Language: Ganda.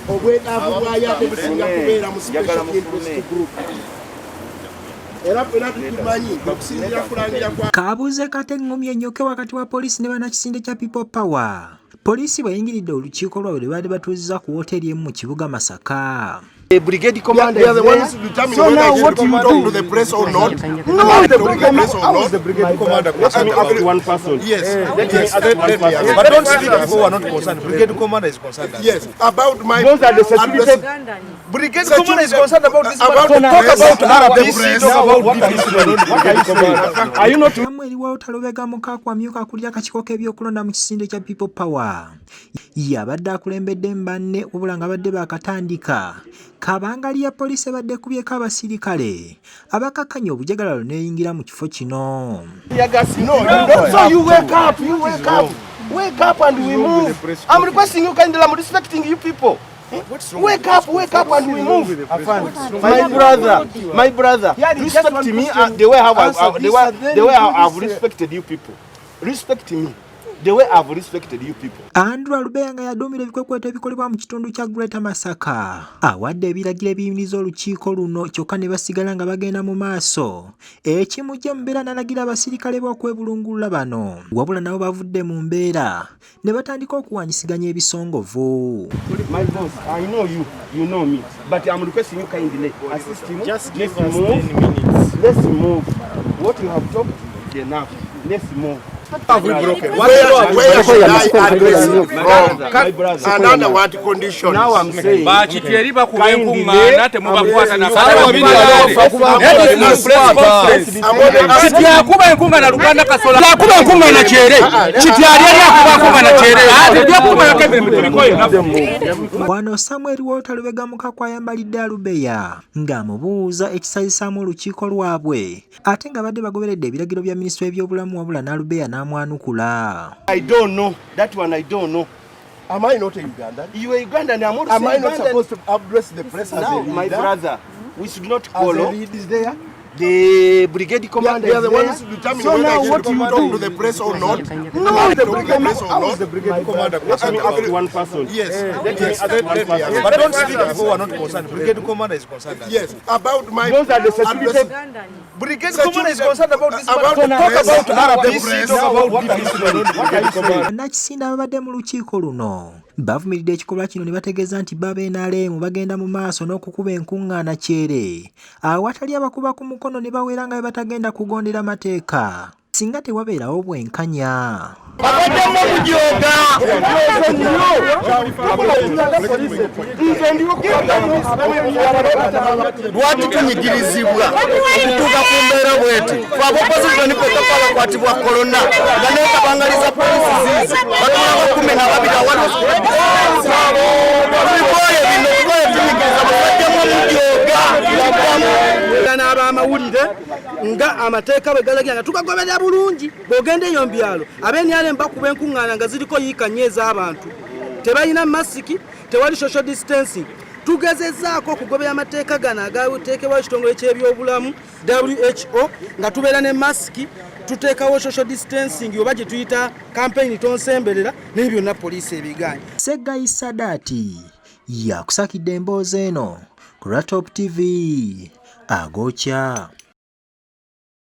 Obwetaavu bwayo ate businga kubeera mu special interest group, era ffena tukimanyi okusinziira kulangira kwa Kabuuze kate eŋŋumi ennyoke wakati wa poliisi ne bannakisinde kya People Power. Poliisi bw'eyingiridde olukiiko lwabwe lwe baali batuuzizza ku wooteeri emu mu kibuga Masaka. The brigade commander They are is the ones there. who determine So whether now I what should you talk do? to the press or not. No, the Talk to brigade press or how not. is the brigade commander? Let me ask one person. Yes. Let me Yes. ask Let one me person. ask. But don't speak as though we are not concerned. Brigade commander is concerned. Yes, about my Those are the security. Brigade commander is concerned about this About matter. the Talk press, about the RPC, press. talk about What are you DPC. saying? What are you saying? Are you not Samuel Walter Lubega Mukaaku amyuka akulira akakiiko k'ebyokulonda mu kisinde kya People Power yabadde akulembedde banne, wabula nga badde baakatandika, kabangali ya poliisi ebadde ekubyeko abasirikale abakakkanya obujagalalo n'eyingira mu kifo kino. No, you don't. So you wake up, you wake up, wake up and we move. I'm requesting you kindly, I'm respecting you people. Wake up, wake up and we move. My brother, my brother, respect me the way how I, the way how I've respected you people. Respect me the way I've respected you people. Andrew Alubeya nga yaduumira ebikwekweto ebikolebwa mu kitundu kya Greater Masaka awadde ebiragiro ebiyimiriza olukiiko luno, kyokka ne basigala nga bagenda mu maaso, ekimujja mu mbeera n'alagira abasirikale be okwebulungulula bano, wabula nabo bavudde mu mbeera ne batandika okuwanyisiganya ebisongovu. My boss, I know you, you know me, but I'm requesting you kindly assist him. Just Let's give us move. 10 minutes. Let's move. What you have talked is enough. Let's move. Where should I address it from? My brother. And under what conditions? Now I'm saying. Bakiti eri bakuba enkuŋŋaana, temubakwata. I'm only asking Kiti akuba enkuŋŋaana Luganda Kasola akuba enkuŋŋaana kyere. Kiti ali eri akuba enkuŋŋaana kyere, ate byakumalako emirimu tubikoye naffe. Wano Samuel Walter Lubega Mukaaku ayambalidde Alubeya ng'amubuuza ekisazisaamu olukiiko lwabwe ate nga badde bagoberedde ebiragiro bya minisitule y'ebyobulamu, wabula n'Alubeya n'amwanukula. I don't know. That one I don't know. Am I not a Ugandan? You are Ugandan. I'm also Am I not Ugandan. supposed to address the press as Now, a leader? my brother, we should not As a follow. leader is there. The brigade They commander are is the there. ones who determine So whether now I should what you talk do? to the press or not. No, the Talk to the brigade press or How is not. the brigade commander Let me concerned ask about one person. Yes. Let me Yes. ask Let one me person. ask. But don't speak as though we are not concerned. Brigade commander is concerned. Yes, about my Those are the security. Brigade commander is concerned about this About matter. the Talk press, about the RPC, press. talk about DPC. Bannakisinde ababadde mu lukiiko luno bavumiridde ekikolwa kino ne bategeeza nti bo aba NRM bagenda mu maaso n'okukuba enkuŋŋaana kyere awatali abakuba ku mukono, ne bawera nga bwe batagenda kugondera mateeka singa tewabeerawo bwenkanya. Abaddemu okujooga nze ndiwo. Lwaki tunyigirizibwa okutuuka ku mbeera bweti? Fe aba opposition ffekka abakwatibwa korona, nga nekabangaliza polisi ziizi batulaba 12 awali. Tubikooye bino, tukoye tunyigiriza basaddemu omujooga. N'abamawulire nga amateeka bwe galagira nga tugagoberera bulungi. Bw'ogenda eyo mu byalo, ab'NRM bakuba enkuŋŋaana nga ziriko yiika nnyo ez'abantu, tebalina masiki, tewali social distancing. Tugezezzaako okugobera amateeka gano agateekebwawo ekitongole ky'ebyobulamu WHO, nga tubeera ne masiki, tuteekawo social distancing oba gye tuyita campaign tonsemberera, naye byonna poliisi ebiganye. Segayi Sadaati yakusakidde emboozi eno ku lwa Top TV agokya.